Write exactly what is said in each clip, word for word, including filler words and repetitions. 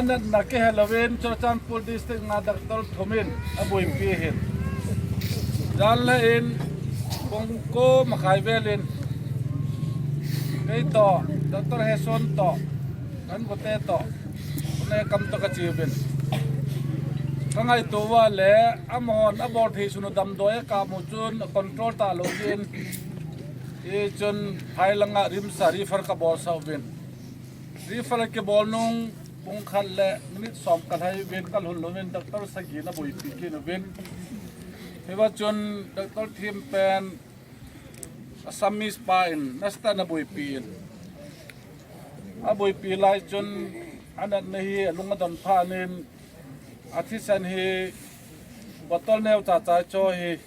Anatna kihe louvin Churachandpur District a doctor thum in aboipi ahin. Jan le in pung ko makhai vel in kei toh, Doctor Heson toh, kan kote toh, ne kam toh kache uvin. Ka ngaito uva le, amahon abol thei sun u damdoi a ka mu chun control talou jin. Hichun phai langa RIMS a refer kabolsah uvin. Refer kibol nung pung khat le minute som kalhai uvin, kalhun louvin doctor sagi in aboipi kit uvin. Hiva chun doctor thum pen Assamese pa in nasatah in aboipi in. Aboipi lai chun anatna hi alung adon phat in athisan hi bottle neocha cha cho hi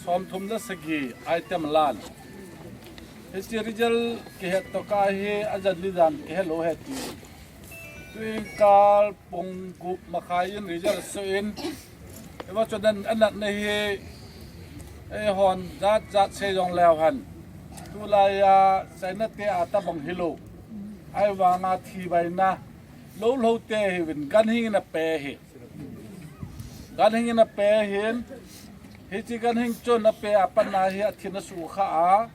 somthum le sagi item alan. Hiche result kihet toh kah hi ajan nidan kihelou ahi ti. Tuin kal pung gup makhai in result asoh in. Hiva chun anatna hi eihon jat jat sei jong leu hen. Tulai a China te a tabang hilou. Ahivanga thi baina lou lou te hiuvin ganhing in ape ahi. Ganhing in ape ahin. Hiche ganhing chun ape a pat na hi athin asukha a,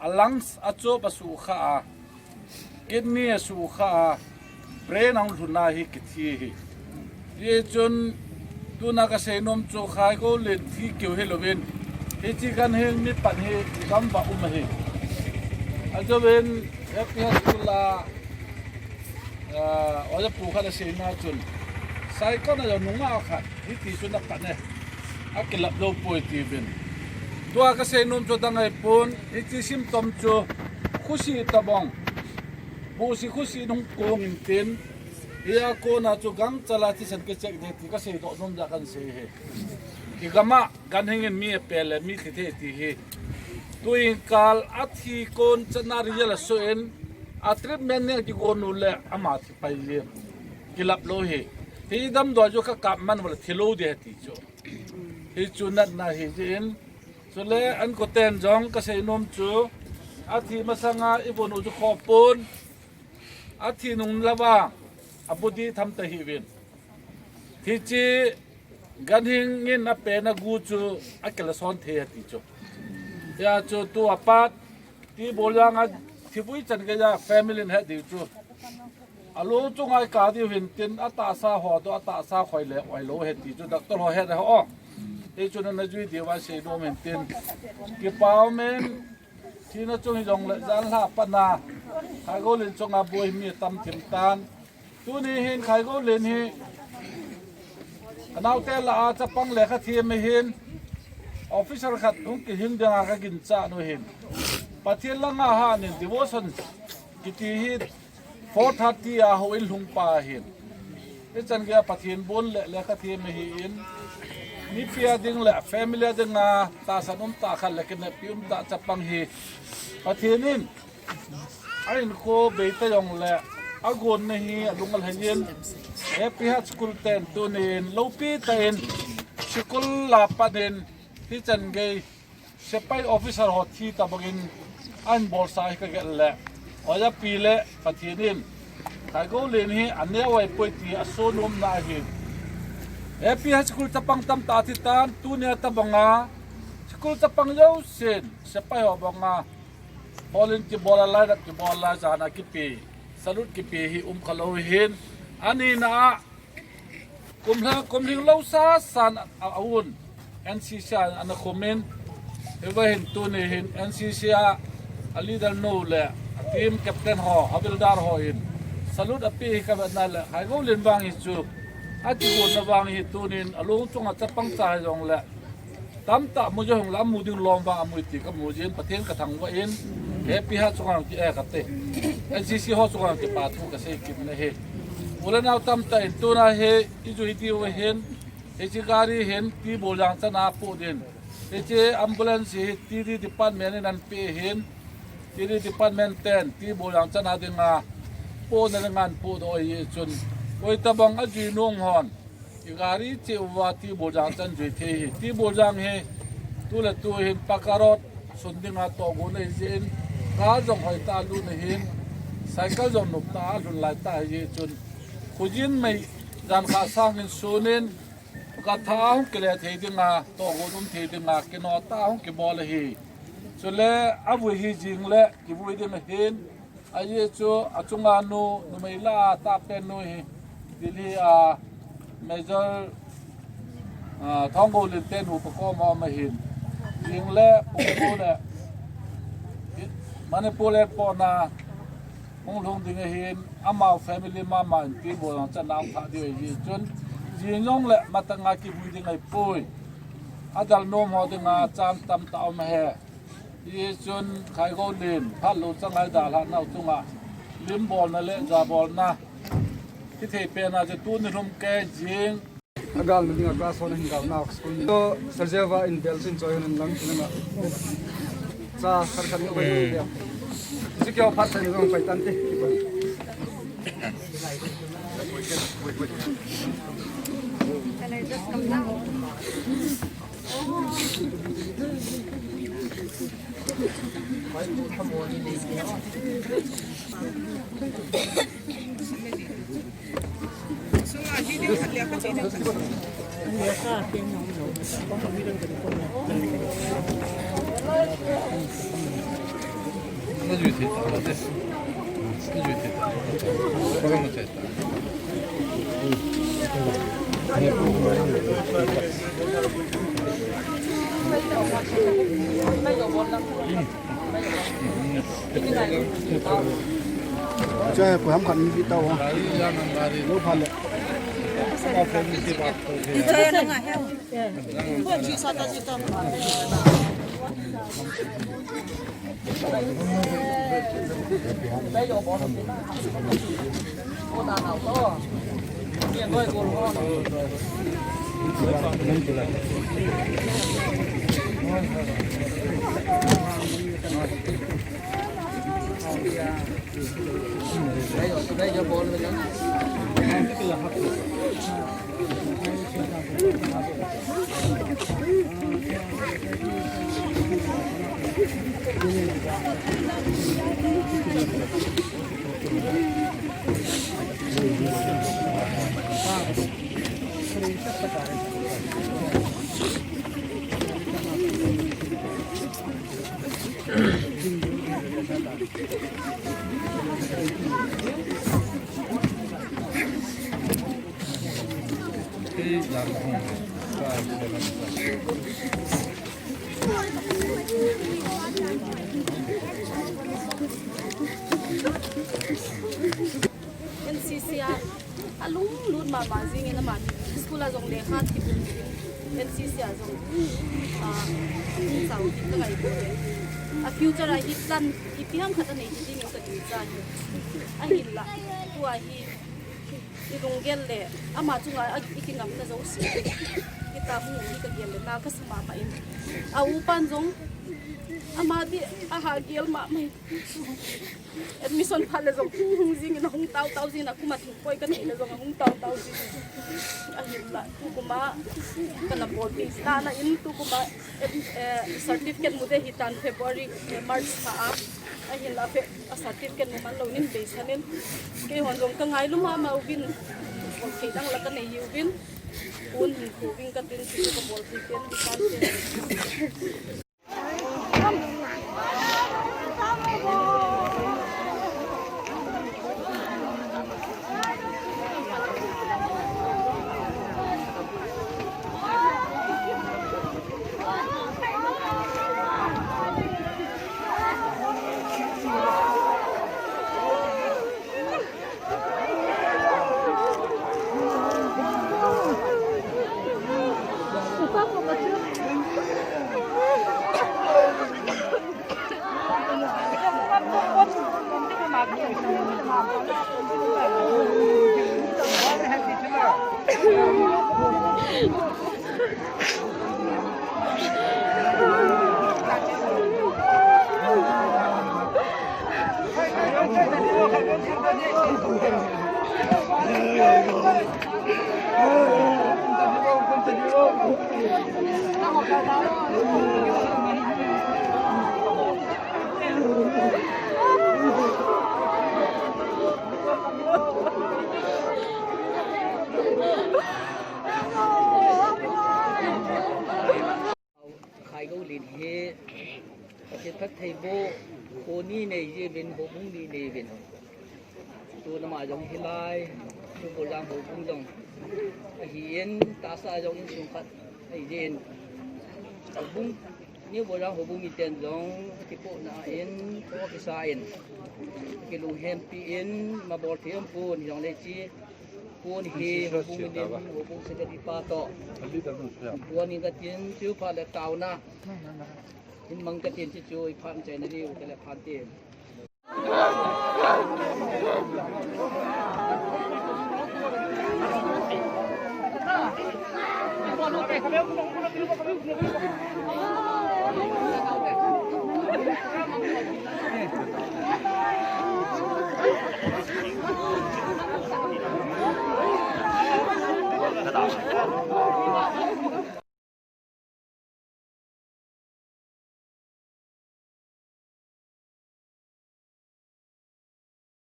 a lungs achop asukha a, kidney asukha a, brain ahung lhun a hi kithi ahi. Hichun tuna kasei nom chu Khaigoulen thi keu hilouvin, hiche ganhing mi pan hi gamvah um ahi. Ajouvin Happy High School a, ah, oja pu khat aseina chun, Saikon a jong nungah khat hiti chun apan e, akilap lou poi tiuvin. Tua kasei nom chu adang ahipon, hiche symptom chu khosih tabang, buhsi khosih in hung kong intin, hia kona chu gangchal a thisan kicheck ding ti kasei doh nom jeh a kahin sei ahi. Igam a ganhing in mi ape le mi thi thei ti hi. Tuin kal athi kon chan a result asoh in, a treatment nei kigon u le ama thi pai jin. Kilap lou ahi. Hi damdoi chu kakap man uva le thilou ding ahi ti chu. Hichu natna ahi jin. Chule ankoten jong kasei nom chu, athi masanga ivon u chu khoh pon, athi nung louva abody tham ta hih uvin. Hiche ganhing in apena gu chu akilason thei ahi ti chu. Hia chu tua pat ti bol jong a thivui chan geiya family in het diu chu. Alou chunga ikap diu hintin, atahsa ho toh, atahsa khoi le oi lou ahi ti chu doctor ho het ahi o. Hichu nana jui diuva sei nom hintin. Kipa umin, thina chung hijongle janhi a pat na Khaigoulen chunga boi mi atam thim tan. Tuni hin Khaigoulen hi kanaote lah a chapang lekha them ahin, officer khat hung kihing dinga kaginchat u ahin. Pathen langa hat in devotion kiti hi four thirty a houin lhung pa ahin. Hichan geiya Pathen bon le lekha them ahin, mipi a ding le family a dinga tahsan umtah khat le kineppi umtah chapang hi Pathen in ahinkho bei ta jongle agonna hi alung alhai in, Happy Heart School ten tunin loupi tah in school a pat in hichan gei sepai officer ho thi tabang in ahin bolsah hi kagelh le, oja pi le Pathen in Khaigoulen hi aneo ahipoi ti aso nomna ahi. Happy Heart School chapang tamtah athi tan, tunia tabanga school chapang jousen sepai ho banga Hall in kibol a, lainat kibol a, jan a kipe, salute kipe hi um khalou ahin. Anina a, Kum lha, kum lhing lou sa san a, a un. N C C a ana khum in. Hiva hin tuni hin N C C a, a leader nu le a team captain ho, Havildar ho in salute ape hi ka vetna le, Khaigoulen vang hi chu, a kigonna vang hi tunin a lung chunga chapang cha hi jong le, tamtah mu jong le, a mu ding lom vang a mu ti ka mu jin, Pathen ka thangvah in, Happy ha chunga ki e ka te. N C C ho chunga kipa thu ka sei kit na hi. U le nau tamtah in tuna hi i jui diu hin, hiche gari hin T. Boljang chan a pu din. Hiche ambulance hi T D department in an pe hin, T D department ten T. Boljang chan a dinga pu na le ngan pu do hi chun. Koi tabang a jui nung hon. I gari che uva T. Boljang chan jui thei hi. T. Boljang hi tu le tu hin Pakarot sun dinga tohgon a hi jin, car jong hoi ta lut na hin, cycle jong nup ta a lhun lai ta hi chun, khujin mei jan kha sang hin sunin, ka tha hung kile thei dinga, tohgon um thei dinga, kino ta hung kibol ahi. Chule, a vui hi jing le, kivui ding ahin, Ahi chu a chunga nu, numei la a tah pen nu hi, Delhi a Major, ah, Thonggolen te nu pa kom a um ahin. Jing le, Pungtu le, Manipur le pona, hung lhung ding ahin, amau family mama in T. Boljang chan a um thah diu ahi chun, jing jong le, matanga kivui ding ahi poi. A dal nom ho dinga, chang tamtah um ahi. Hichun Khaigoulen, phat lou changai dalha nau chunga, lim bolna le ja bolna. Hithei pen a chu tuni lhum kei jing. A gal na dinga class hon a hin gal nau school ni. To Serjeva in bel chin choi hon lang chin nga. Cha khat khat ni bai ni dia. Ji kyo phat sai ni jong pai tan te. Chai ko ham khan ni tao. Lo pha le. N C C a, a lunglut mama jingin ama hi school a jong lekha thipum in, N C C a jong, ah, hung chau ding ka ngaito e. A future a hi plan ipi ham khat anei hi dingin ka deichat e. Ahinla, tua hi i lunggel le ama chunga a, i kingamna jouse, i ta hung hi ka gel le na ka sa mama in. A upan jong ama di a ha gel mama in. Admission phat le jong hung jingin, a hung tao tao jingin, a kum a thingpoi ka nei le jong a hung tao tao jingin. Ahinla, tukum a ka na bolpi tana in, tukum a, eh, certificate mu ding ahi tan February, eh, March tha a. Ahinla fe, a certificate mu man lou nin beisan in. Keihon jong ka ngailu mama uvin. Bolpi dang la ka nei uvin. Un hin khu ving ka tin, chu ka bolpi ten, tan ten. Khaigou len hi, Pathen phattheiboh, kho ni nei jiuvin, houbung ni nei uvin. Tun ama jong hilai, New Bolram houbung jong ahin, tahsa jong insung khat ahin. Houbung, New Bolram houbung miten jong kipohna in, kho kisa in, kilunghempi in, ima bol thei um pon, hijongle hiche pon hi houbung milim, houbung secretary pa toh pon in katin, chuphat le taona in mang katin, chuchu iphan chaina diu tele phan tin.